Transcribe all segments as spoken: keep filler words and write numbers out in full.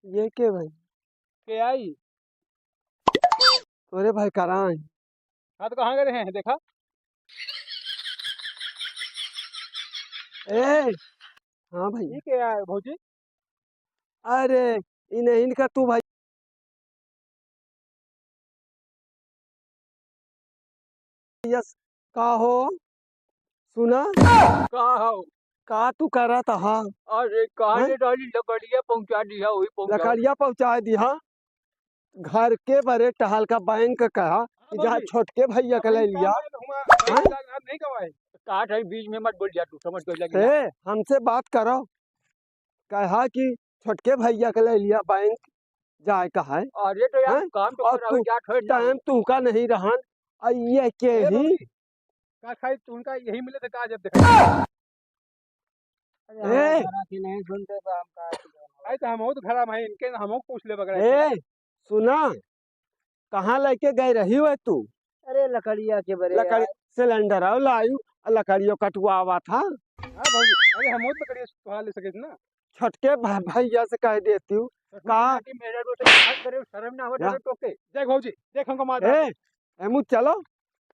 ये के भाई? के आई? तोरे भाई कराई। हाँ, तो कहाँ गए हैं, देखा? ए, हाँ भाई। ये के आए भौजी? अरे, इन्हें, इनका तू भाई। यस, का हो? सुना? का हो? का तू करत हा? अरे, का हैं? ले डाली लकड़िया पहुँचा दिया, वही पहुँचा। लकड़िया पहुँचा दिया। घर के बरे टहल का बैंक कहा हाँ, कि जा भौजी। छोटके भैया के अपन ले लिया। काम है, हुआ, हैं? नहीं गवाए। काट है, बीच में मत बोल जा तू, समझ गइला कि ना? ए, हमसे बात करो। कहा कि छोटके भैया के ले लिया बैंक जाए का है। अरे तो यार, हैं? काम तो और करावे तू जात है ना। टाइम तुहका नहीं रहन, आ ये के ए ही। भौजी, का खाई तू उनका यही मिले थे का जब देखा? अरे ए! हमारा घरा के नहीं सुनते तो हम का करें? अरे तो हम हो तो घरा में है, इनके हम हो पूछ ले बगैर ए, सुना, कहाँ लेके गए रही हो तू? अरे लकड़िया के बरे लकड़ी, यार। सिलेंडर और लायू, और लकड़ियों कटवावा था। हाँ भौजी, अरे हम हो तो लकड़िया सुहा ले सके ना। छोटके भा-, भैया से कह देती हूँ। छोटके का? भैया की मेरा रोज बात करे, शर्म ना हो, या? डरे टोके। देख भौजी, देख हमको मार ए, एमू चलो,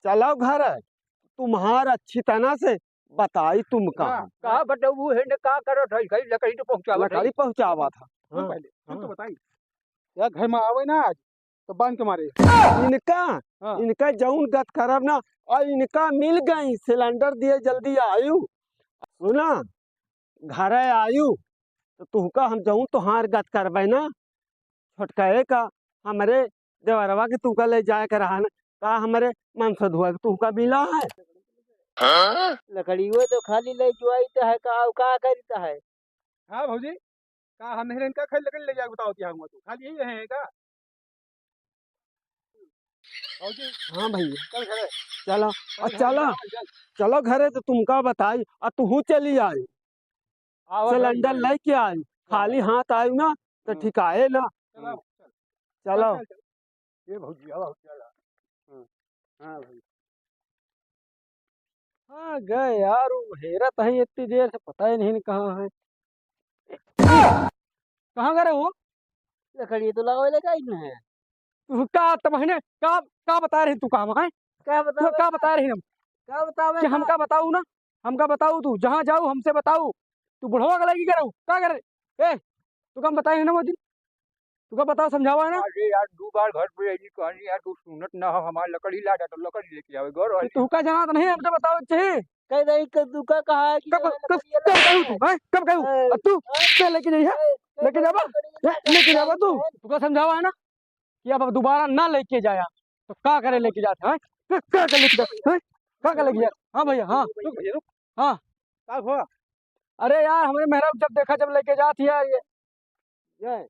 चलो घर। तुम्हार अच्छी तरह से बताई तुमका। हाँ, का बताऊ है ने का करत है, कहीं लकड़ी तो पहुँचावत है। लकड़ी पहुँचावा था। सुन हाँ, पहले, सुन तो हाँ। बताई। या घर में आवे ना आज, तो बांध के मारे। इनका, हाँ। इनका जौन गत करब ना, और इनका मिल गई, सिलेंडर दिए जल्दी आयु। सुना, घरे आयु, तो तुहका हम जौन तोहार गत करबे ना, छोटकए का, हमरे देवरवा के तुहका ले जाए के रहा ना, का हमरे मनसधुआ के तुहका मिला है? लकड़ियो तो खाली ले जुआइत है का, अउ का करित है? हाँ भौजी, का हम नहीं रहन का खाली लकड़ी ले जाए बताओ तिहा हुआ तू, खाली यही रहे हैं का? भौजी, हाँ भैया। चल घरे। चलो, चल और घरे, चलो, चल, चल। चलो घरे तो तुमका बताई, और तुहू चली आई। आवा सिलेंडर भाई, भाई। लेके आई, चलो। खाली हाथ आयु ना, तो हम्म। ठिकाए ना। चलो, चलो। चलो, चलो। ये भौजी, आवा, चलो। हम्म। हाँ भाई। हाँ, गए यार, वो हेरत है इतनी देर से, पता ही नहीं कहाँ है। कहाँ गए वो? लकड़ी तो लगावे ले जाई न है। तू का तब है ने, का, का बता रही तू काम है? का तू बतावे का का? बता रही हम? का बतावे कि का? हमका बताऊ ना, हमका बताऊ तू, जहाँ जाऊ हमसे बताऊ। तू बुढ़वा का लगी करे, का करे? ए, तू का हम बताए है ना वो दिन? तू का बताओ, समझावा है ना? अरे यार, दो बार घर पे अइली, कहनी यार, तू सुनत ना हो, हमार लकड़ी ला जा, तो लकड़ी लेके आवे, घर तो वाली। तू का जाना तो नहीं, हमसे बताओ, चाहिए। कह दे कि तू का कहा है कि कब, जो है कब, लकड़ी कब कहू तू, हैं? कब कहू? ए, अब तू ए, क्या लेके जाइए? ए, लेके जाबा? लकड़ी ए, लेके जाबा तू? ए, तू का समझावा है ना कि अब, अब दोबारा ना लेके जाया, तो का करे लेके जात है? का, का, का लेके जात है? का का लेके जात? हाँ भैया, हाँ। रुक भैया, रुक। हाँ। का हुआ? अरे यार, हमरे मेहरारू जब देखा, जब लेके जात ही यार, ये, ये,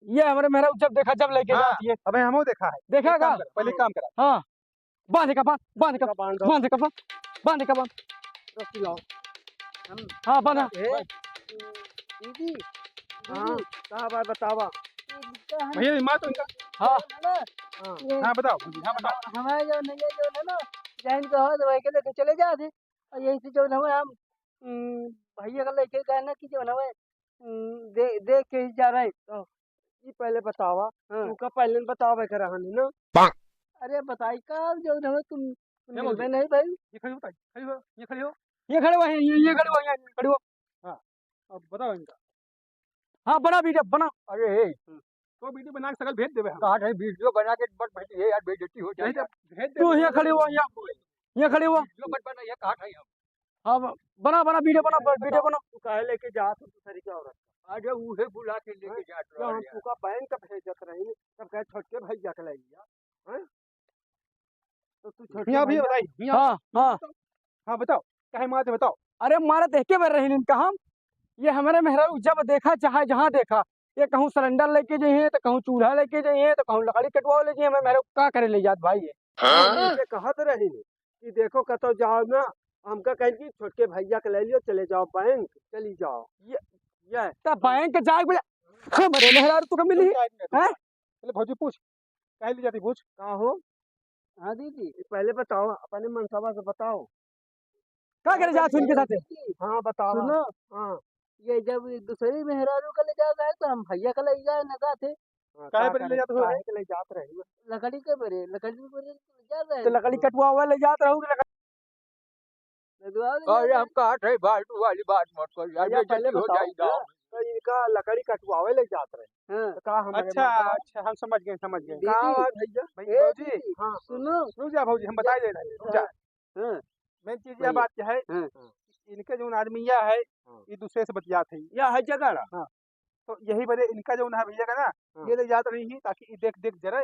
ये हमरे मेहरारू जब देखा, जब लेके हाँ, जात ही है। अबे हमहू देखा है। देखा एक काम का? कर, पहले एक काम करा। हाँ। बांध का, बांध, बांध का, का बांध दो। बांध का, बांध, बांध का, बांध। रस्सी लाओ। हम हाँ, बांधा। ए, दीदी, हाँ, दीदी। का बात बतावा? ये दिक्कत है भैया, ये मार तो इनका। हाँ। है ना? हाँ। ये हाँ, बताओ, हाँ, बताओ। हमारे जो नहीं है, जो है ना, जहन का हो, दवाई के लेके चले जाते। और यही से जो है हम, उम, भैया का लेके गए ना कि जो है, उम, दे, दे के ही जा रहे हैं। तो ई पहले बतावा, हाँ। तू का पहले न बतावे के रहन है ना? अरे बताई का जो है तुम, तुम क्या बोल मिलबे रही? नहीं भाई। ये खड़ी हो, बताई, खड़ी हो, ये खड़ी हो। ये खड़े हुए हैं, ये, ये खड़े हुए हैं, ये खड़े हुए। हाँ, अब बताओ इनका। हाँ, बना वीडियो, बना। अरे हे। हम्म। तो वीडियो बना के सकल भेज देबे हम। कहा था वीडियो बना के मत भेजिए यार, बेइज्जती हो जाए नहीं तो यार। भेज तू देबे। यहाँ खड़े हुआ, यहाँ, यहाँ खड़े हुआ। वीडियो मत बनाइए, कहा था हम। हाँ, ब-, बना, बना, वीडियो बना, ब-, वीडियो बना। तू काहे लेके जात हो दूसरी के औरत? अरे उहे बुला के लेके हैं? जात तो रहा हम यार। तुका बैंक भेजत रही, तब कहे छोटके भैया के ले लिया। हैं? तो तू छोटके हियाँ भी भैया बताई, हियाँ हाँ, हाँ। हाँ, बताओ। काहे मारत है, बताओ। अरे मारत एके बार रही इनका हम। ये हमारे मेहरारू जब देखा, चाहे जहाँ देखा, ये कहूँ सिलेंडर लेके जाइए, तो कहूँ चूल्हा लेके जाइए, तो कहूँ लकड़ी कटवाओ ले जाइए, हमारे मेहरारू का करे ले जात भाई ये? हाँ? इनसे कहत रही कि देखो कतो जाओ ना, हमका कहेन कि छोटके भैया के ले लियो, चले जाओ बैंक, चली जाओ। ये, ये। त बैंक जाए बोले, हमरे मेहरारू तुका मिली? हैं? चले भौजी पूछ, काहे ले जाती पूछ? का हो? हाँ दीदी। ये पहले बताओ, अपने मनसवा से बताओ। का करे जात उनके साथे? हाँ, बताओ। सुनो। हाँ। ये जब दूसरी मेहरारू का ले जात रहे तो हम भैया का ले जाए ना साथे। हाँ, काहे का बरे ले करे, जात हो? काहे के ले जात रहे? लकड़ी के बरे, लकड़ी के बरे ले जात रहे। तो लकड़ी कटवावे ले जात रहू कि लकड़ी कटवावे ले अरे जात हम रहे? कहत है फालतू वाली बात मत कर यार, भैया, पहले बेइज्जती हो बताओ जाई ना, गाँव में। तो इनका लकड़ी कटवावे ले जात रहे। हाँ। तो का हमारे अच्छा, मालूम? अच्छा, हम समझ गए, समझ गए। दीदी, का बात भैया? भाई, ए भौजी, दीदी, हाँ। सुनो। रुक जा भौजी, हम बताई दे रहे हैं, रुक जा। हाँ। मेन चीज यह भैया। बात क्या है हाँ। कि इनके जौन आदमी यह है, हाँ। ये दूसरे से बतियात है। यह है झगड़ा। हाँ। तो यही वजह इनका जौन है भैया का ना, हाँ। ये ले जात रही है ताकि ये देख देख जरे,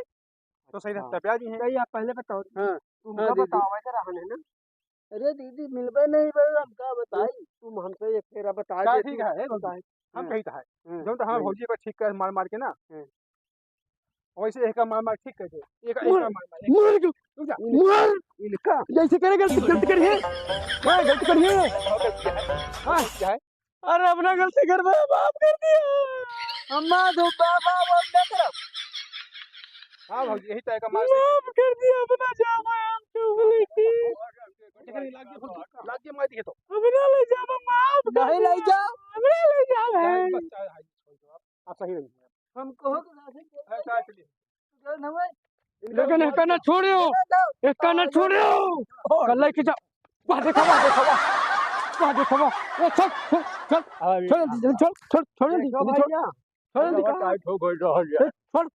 तो सही हाँ। रास्ता पे आ जी है। नहीं, आप पहले बताओ। हाँ। तुमका हाँ, दीदी। बतावा के रहन है ना? अरे दीदी, मिलबे नहीं बे, हम का बताई? तुम हमसे एक फेरा बता का देती, ठीक है, ए भौजी? बताई। हम हाँ। कही तो है। हाँ। जौन तो हमार वही। भौजी पर ठीक कर मार मार के ना, हाँ। वैसे एक मार मार ठीक कर दे। एक, एक मार, मार मार, एक मार क्यों? रुक जा। मार। इनका जैसे करे गलती, गलती करी है। हाँ, गलती करी है। हाँ, क्या है? अरे अपना गलती कर, मैं माफ कर दिया। अम्मा तो बाबा वो ना करो। हाँ भौजी, यही तो है का मार माफ कर दिया, अपना जामा हम चुगली की। ठीक है, लाग गया, लाग गया, मार दिए तो। अपना ले जामा माफ कर नहीं ले दिया। जा। अपना ले जा भाई। बस, चाहे हाय, आप सही रहिए। हम कहो कि ना सही। हाँ, चाहे चलिए। लेकिन एक ना छोड़ियो, एक ना छोड़ियो। कल लेके जा। वाह देखा, वाह देखा, वाह। वाह देखा, वाह। ए, चल, चल, चल। अरे छोड़, यार। छोड़, छोड़, छोड़, देखो छोड़, भैया। छोड़, देखो, छोड़। टाइट हो गई रहल है। ए, छोड़,